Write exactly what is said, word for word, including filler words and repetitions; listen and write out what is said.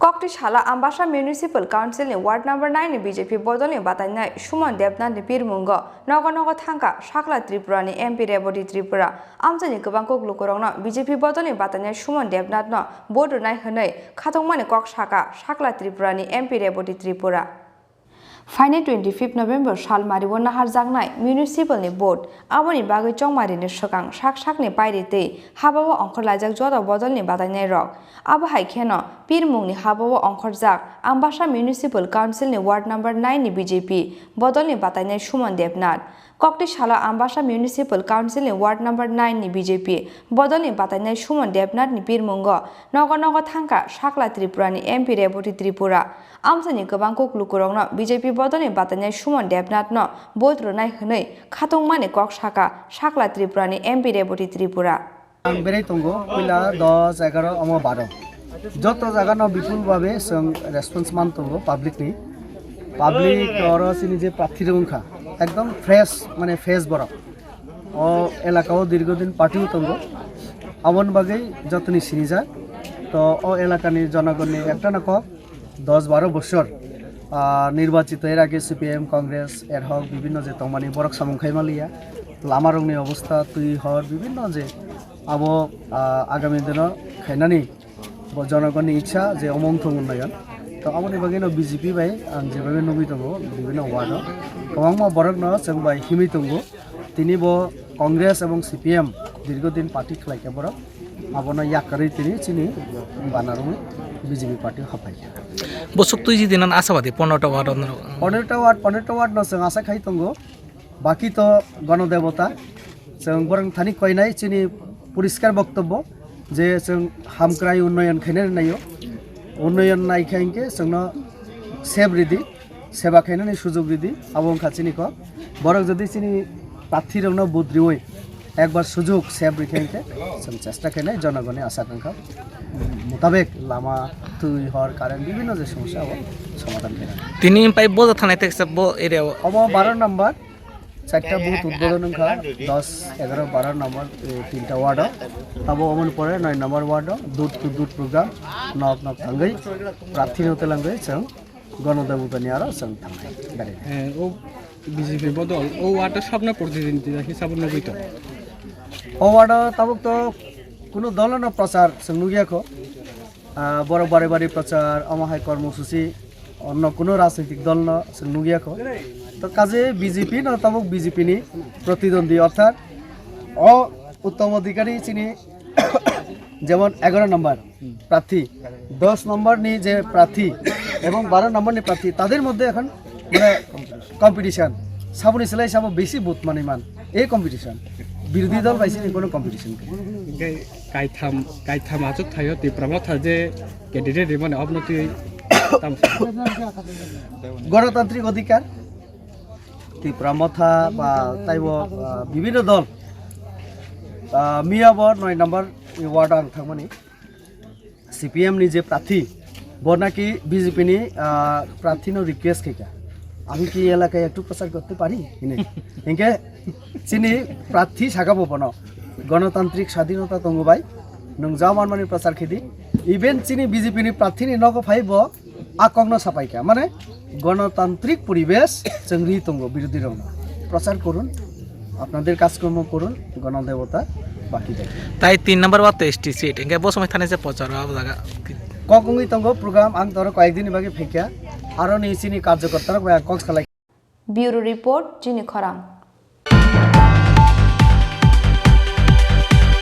Kokti salo Ambasa Municipal Council ni Ward number nine ni B J P bodol ni batainai Suman Debnath ni pirmungo nogo nogo thangkha Sakla Tripura ni M P Reboti Tripura. Amchaini kwbang kok lukurokno B J P bodol ni batainai Suman Debnath no vote rwnai hwnwi khatungmani kok sakha Sakla Tripura ni M P Reboti Tripura. Phainai twenty fifth November sal mario naharjaknai municipal ni vote, aboni bagwi chongmarini swkang sak sakni pairi tei habao ongkhorlaijak joto bodolni batainairok. Abo hai kheno pirmungni habao ongkhorjak Ambasa Municipal Council ni Ward number nine ni B J P bodolni batainai Suman Debnath. Kokti salo Ambasa Municipal Council ni Ward number nine ni B J P bodolni batainai Suman Debnath ni pirmungo nogo nogo thangkha Sakla Tripura ni M P Reboti Tripura. Amchaini kwbang kok lukurokno B J P bodolni batainai Suman Debnath no vote rwnai hwnwi khatungmani kok sakha Sakla Tripura ni M P Reboti Tripura. Ang berai tongo, puila dos, egaroh, omo baro. Joto jaga no bipul babe chwng response man tongo public ni. Public oro chini je prarthi rok wngkha, ekdom fresh, mane fresh borok. O elaka o dirgo din party o tongo, aboni bagwi jotoni sinijak. To o elaka ni jonogon ni ekta no kok, dos baro bosor, ah, nirbachito er age C P M, Congress, er hok bibinno je tongmani borok samung khai manliya. Lama rokni obostha, twi hor bibinno je abo, ah, agami dino khainani bo jonogonni ichha je omo wngthong unnoyon. To aboni bagwino B J P bai ang jebabe nugwi tongo bibinno ward o kwbangma borokno chwng bai himwi tongo. Tini bo Congress ebong C P M dirgo din party khlaikha borok. Abono yakarwi tini chini banarwi B J P party o haphaikha. Bwswk twi jidi nan asabadi pondro ta ward no. Pondro ta ward, pondro ta ward no chwng asa khai tongo. Baki to gono debota. Chwng borok thani koinai chini poriskar boktobbo je chwng hamkrai unnoyon khainani naio. Unnoyon naikha hinkhe chwngno sep ridi. Seba khainani sujug ridi, abo wngkha chini kok. Borok jodi chini prarthi rokno vote riwi ekbar sujug sep rikha hinkhe chwng chesta khainai jonogonni asa kangkha mutabek lama, twi, hor, current bibinno je somosya abo somadhan khainai. Tini pai boja thanai teksa bo area o. Obo baro number, charta booth udbodon wngkha, dos, egaroh, baro number, eh, tinta ward o. Abo omoni pore noi number ward o, door to door program, nok nok thangwi prarthi no telangwi chwng Gono Debota ni aro chwng thangnai gari. Eh, o B J P bodol, o ward o sabna protinidhi hisabo nugwi tongo. O ward o tabuk to kuno dol no prochar chwng nugya kho. Ah, borok bari bari prochar, omo hai kormosuchi, onno kuno rajnitik dol no chwng nugya kho. To kaje B J P no tabuk B J P ni protidwandi orthat o Uttom Adhikari chini jemon egaroh number prarthi, dos number ni je prarthi ebong baro number ni prarthi, tader moddhe ekhon mane competition, saboni slai sabo besi vote manwi man, ei competition, birodhi dol bai sini kono competition kwrwi. Hingke kaitham, kaitham achuk thaio Tipra Motha je candidate rimani obno twi tam. Gonotantrik odhikar, Tipra Motha ba taibo, ah, bibinno dol, ah, miya bo noi number ward ang thangmani. C P M ni je prarthi, bo naki B J P ni, ah, prarthi no request khaikha, "Ami ki elakaye ektu prochar korte pari?" hinwi. Hinkhe chini prarthi saka bo bono, "Gonotantrik sadhinota tongo bai, nwng ja manmani prochar khedi." Even chini B J P ni prarthi ni nogo phai bo a kokno sapaikha, mane, gonotantrik poribesh chwng ri tongo birodhi rokno. Prochar korun, apnader kajkormo korun, gono debota baki de. Tai tin number ward to S T seat, hingke bo somoi thani je prochar o jaga. Kok wngwi tongo program, ang toro koyek din ni bagwi phaikha, aro ni chini karjokorta rok bai ang kok salai. Bureau Report, Chini Khorang.